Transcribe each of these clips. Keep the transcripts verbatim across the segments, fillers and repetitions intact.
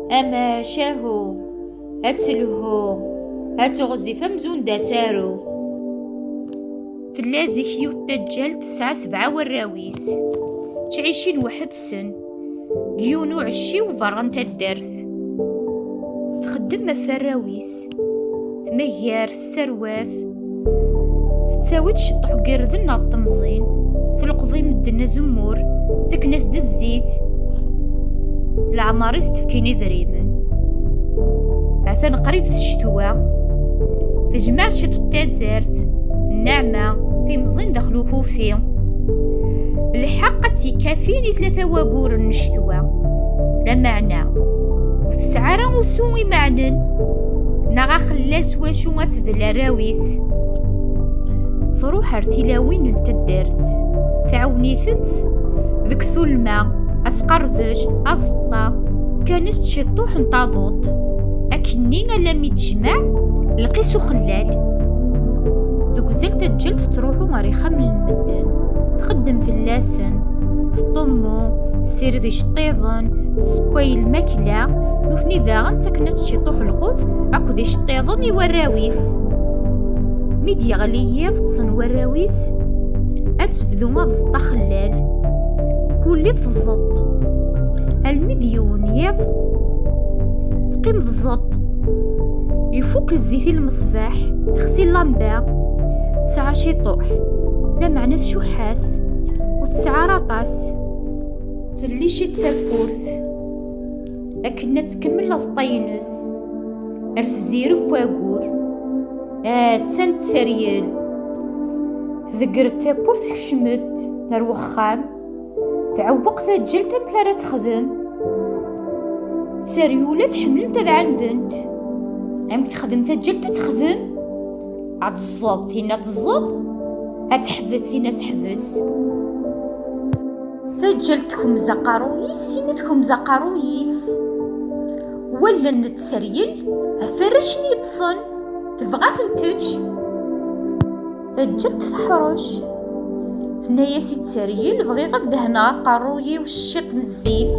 Amacahu, ad telhu, ad teɣzif amzun d asaru. Tella zik yiwet taǧǧalt tesɛa sebɛa warraw-is. Ttɛicin weḥd-sen deg yiwen uɛecciw berra n taddart. Txeddem ɣef warraw-is, tmagar, tesserwat, tettawi-d ciṭṭuḥ n yirden neɣ n temẓin, telqeḍ i medden azemmur, ttaken-as-d zzit, leɛmer-is tefkin idrimen. Atan qrib d ccetwa, tejmeɛ ciṭ n tazart, nneɛma, timẓin daxel ufufi. Lḥeqq ad tt-ikafin i tlata waguren n ccetwa, lameɛna ur tesɛi ara usu imeɛnen neɣ axellal s wacu ad tedl arraw-is. Truḥ ar tilawin n taddart, tɛawen-itent deg tullma, asqerdec, aẓeṭṭa, fkan-as-d ciṭṭuḥ n taḍuṭ, akkenni alammi d-tejmeɛ lqis uxellal. Deg uzal taǧǧalt tettruḥu ɣer ixxamen n medden, txeddem fell-asen, teṭṭummu, tessired iceṭṭiḍen, tessewway lmakla, nutni daɣen ttaken-as-d ciṭṭuḥ lqut akked iceṭṭiḍen i warraw-is. Mi d-yeɣli yiḍ ṭṭsen warraw-is, ad tebdu aẓeṭṭa axellal. Kulli tẓeṭṭ. Almi d yiwen yiḍ, teqqim tẓeṭṭ. Ifuk zzit i lmeṣbaḥ, texsi llamba. Tesɛa ciṭuḥ, lameɛna tcuḥḥ-as, ur tesɛi ara aṭas. Telli ciṭ tawwurt, akken ad tkemmel aẓeṭṭa-ines ar tziri n waggur. Attan tteryel. Tdegger-d tawwurt, tekcem-d ar wexxam, tɛewweq taǧǧalt amek ara texdem. Tteryel ula tḥemmlent ad ɛandent. Amek texdem taǧǧalt? Ad texdem, ad tẓeḍ, tinna tẓeḍ, ad teḥbes, tinna teḥbes. Taǧǧalt tkemmez aqerruy-is, tinna tkemmez aqerruy-is. Wallen n tteryel ɣef warrac-nni yeṭṭsen, tebɣa ad ten-tečč. Taǧǧalt teḥṛec. Tenna-yas i tteryel: "Bɣiɣ ad dehneɣ aqerruy-iw s ciṭ n zzit."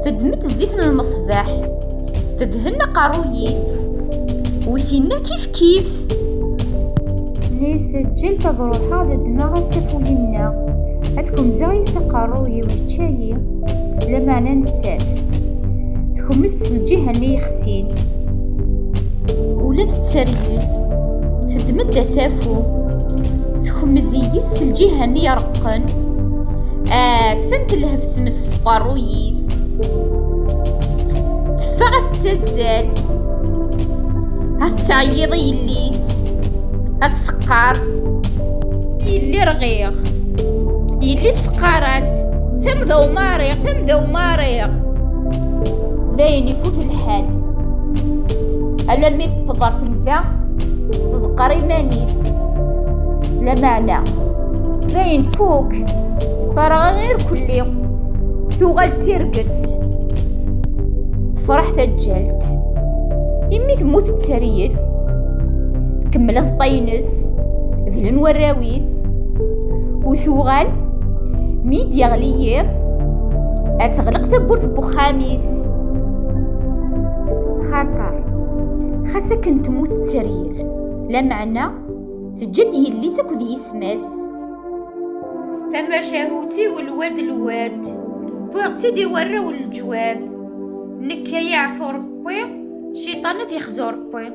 Teddem-d zzit n lmeṣbaḥ, tedhen aqerruy-is. Wi tinna kif kif. Tenna-yas taǧǧalt: "Ad ruḥeɣ ad ddmeɣ asafu-inna, ad kemzeɣ yis aqerruy-iw, yečča-yi." Lameɛna nettat tkemmez s lǧiha-nni yexsin. Ula d tteryel teddem-d asafu, tkemmez-iyi s lǧiha-nni ireqqen. Atan telhef tmes f uqerruy-is. Teffeɣ ad tettazzal, ad tettɛeyyiḍ i yelli-s, ad s-teqqar: "Yelli rɣiɣ." Yelli-s teqqar-as: "Tamda umariɣ, tamda umariɣ." Dayen ifut lḥal. Alammi tewweḍ ɣer temda, tḍeqqer iman-is. Lameɛna, dayen tfuk, terɣa irkelli, tuɣal d tirget. Tefreḥ taǧǧalt. Imi temmut tteryel, tkemmel aẓeṭṭa-ines, dlen warraw-is, u tuɣal, mi d-yeɣli yiḍ, ad teɣleq tawwurt n wexxam-is. Xaṭer, xas akken temmut tteryel, lameɛna teǧǧa-d yelli-s akked yisem-is. Tamacahut-iw lwad lwad, wwiɣ-tt-id i warraw n leǧwad. Nekk ay aɛfu Rebbi, cciṭan ad t-ixzu Rebbi.